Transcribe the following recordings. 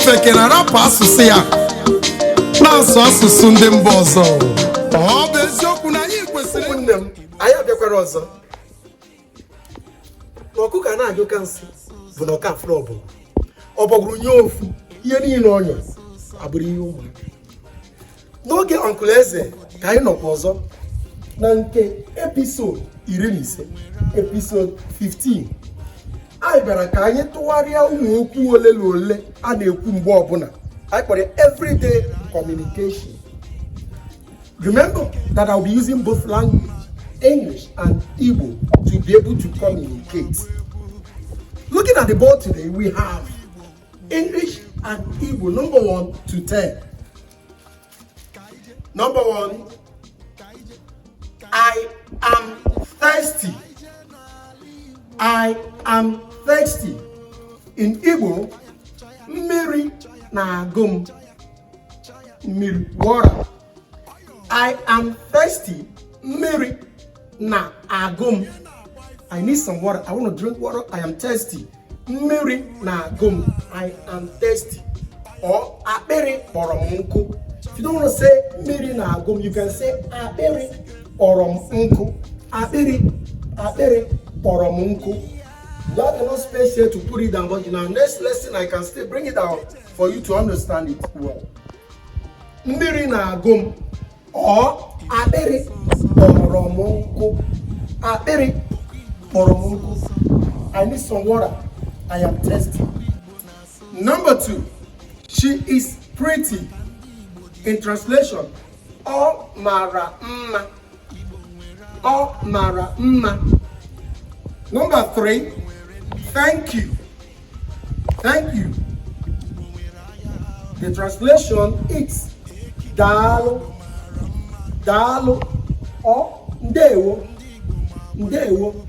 Ofeke na-arapụ asụsụ ya na-asụ asụsụ ndị mba ọzọ. Ọ bụ eziokwu na anyị kwesịrị Ụmụnne m, anyị abịakwara ọzọ na ọkụkọ a na-anyụka nsị bụ na ọka afụrụ ọbọgwụ. Ọbọgwụ nyụọ ofu, ihe niile ọ nyụrụ abụrụ ihe ụmụaka. N'oge Uncle Eze ka anyị nọkwa ọzọ na nke episode 15, episode 15. Anyị bịara ka anyị tụgharịa ụmụ okwu ole na ole a na-ekwu mgbe ọbụla anyị kpọrọ everyday communication. Remember that I'll be using both language, English and Igbo, to be able to communicate. Looking at the board today, we have English and Igbo, number 1 to 10. Number 1, I am thirsty. I am thirsty. In Igbo, mmiri na-agụ m. Mmiri, water. I am thirsty. Mmiri na-agụ m. I need some water. I want to drink water. I am thirsty. Mmiri na-agụ m. I am thirsty. Or akpịrị kpọrọ m nkụ. If you don't want to say mmiri na-agụ m, you can say akpịrị kpọrọ m nkụ. Akpịrị, akpịrị kpọrọ m nkụ. You have enough space here to put it down, but in our next lesson, I can still bring it out for you to understand it well. Mmiri na-agụ m or akpịrị kpọrọ m nkụ. Akpịrị kpọrọ m nkụ. I need some water. I am thirsty. Number 2, she is pretty. In translation, ọ mara mma. Ọ mara mma. Number 3, thank you. Thank you. The translation is daalụ, daalụ, or ndewo, ndewo,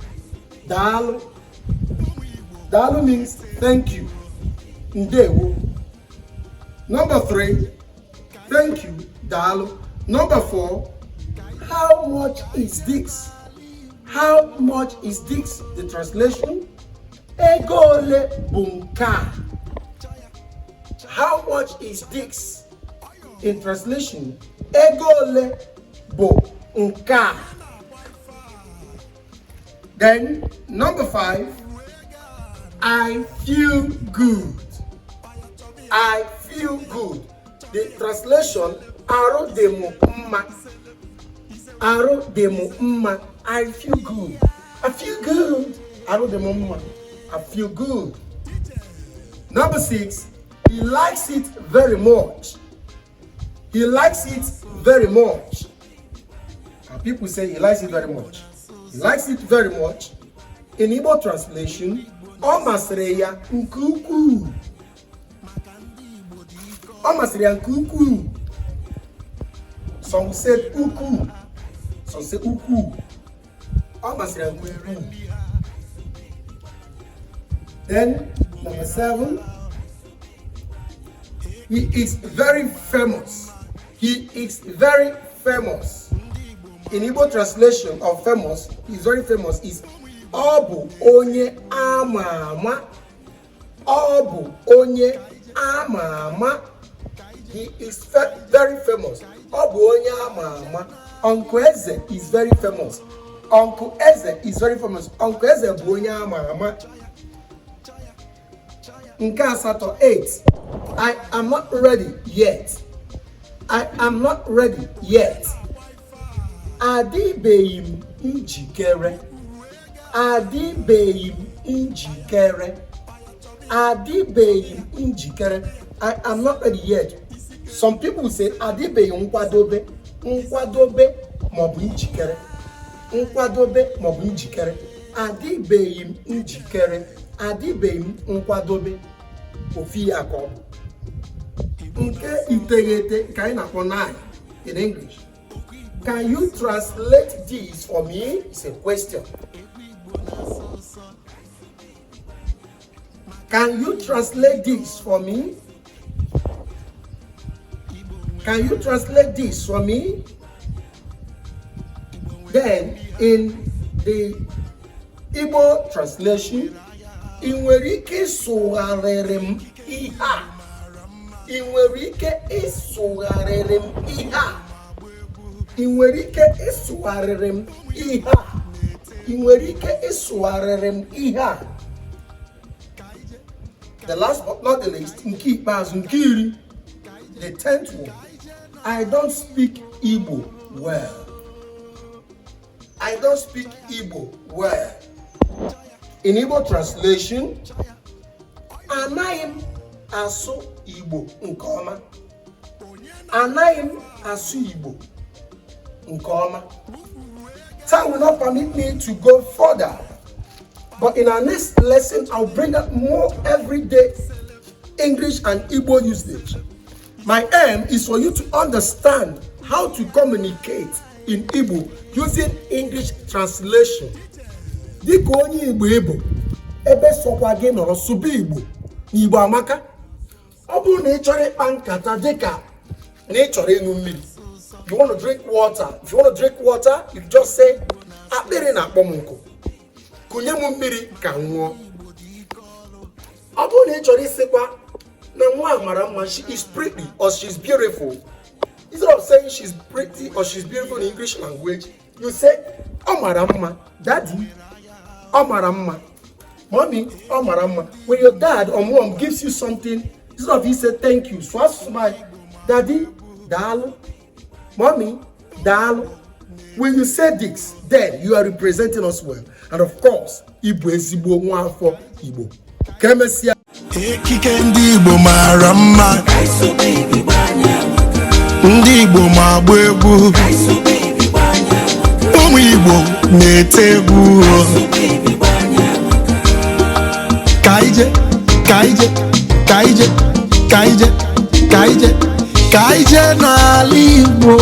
daalụ. Daalụ means thank you. Ndewo. Number 3, thank you, daalụ. Number 4, how much is this? How much is this? The translation, ego ole bụ nke a? How much is this? In translation, ego ole bụ nke a? Then, number 5, I feel good. I feel good. The translation, arụ dị m mma. Arụ dị m mma. I feel good. I feel good. Arụ dị m mma. I feel good. Number 6, he likes it very much. He likes it very much. And people say he likes it very much. He likes it very much. In Igbo translation, ọ masịrị ya nke ukwuu. Ọ masịrị ya nke ukwuu. Some will say ukwuu. Some say ukwuu. Ọ masịrị ya nke ukwuu. Then, number 7, he is very famous. He is very famous. In Igbo translation of famous, he is very famous is ọ bụ onye ama ama. Ọ bụ onye ama ama. He is very famous. Ọ bụ onye ama ama. Uncle Eze is very famous. Uncle Eze is very famous. Uncle Eze bụ onye ama ama. Nke asatọ, 8. I am not ready yet. I am not ready yet. Adịbeghị m njikere. Adịbeghị m njikere. Adịbeghị m njikere. I am not ready yet. Some people say adịbeghị nkwadobe. Nkwadobe maọbụ njikere. Nkwadobe maọbụ njikere. Adịbeghị m njikere. Adịbeghị m nkwadobe. Ofu ya ka ọ bụ. Nke iteghete nke anyị na-akpọ 9 in English. Can you translate this for me? It's a question. Can you translate this for me? Can you translate this for me? Then, in the Igbo translation, ị nwere ike ịsụgharịrị m ihe a? Ị nwere ike ịsụgharịrị m ihe a? Ị nwere ike ịsụgharịrị m ihe a? Ị nwere ike ịsụgharịrị m ihe a? The last but not the least, nke ikpeazụ, nke 10, the 10th one: I don't speak Igbo well. I don't speak Igbo well. In Igbo translation, anaghị m asụ Igbo nke ọma. Anaghị m asụ Igbo nke ọma. Time will not permit me to go further, but in our next lesson, I'll bring up more everyday English and Igbo usage. My aim is for you to understand how to communicate in Igbo using English translation. Dịka onye Igbo Igbo, ebe sọkwa gị nọrọ, sụba Igbo na Igbo amaka. Ọ bụrụ na ị chọrọ ịkpa nkata, dịka na ị chọrọ ịṅụ mmiri, you want to drink water, if you want to drink water, you just say, "Akpịrị na-akpọ m nkụ, kụnye m mmiri ka m ṅụọ." Ọ bụrụ na ị chọrọ ịsịkwa na nwa a mara mma, she is pretty or she's beautiful, instead of saying she's pretty or she's beautiful in English language, you say, "Ọ mara mma, daddy, ọ mara mma, mommy, ọ mara mma." When your dad or mom gives you something, instead of you say "Thank you," sụọ asụsụ my "Daddy, daalụ, mommy, daalụ." When you say this, then you are representing us well, and of course, ịbụ ezigbo nwa afọ Igbo. Ka emesịa. Ekike ndị Igbo mara mma, ndị Igbo ma agba egwu, ụmụ Igbo na-ete egwu. Ka ije, ka ije, ka ije, ka ije, ka ije, ka ije n'ala Igbo.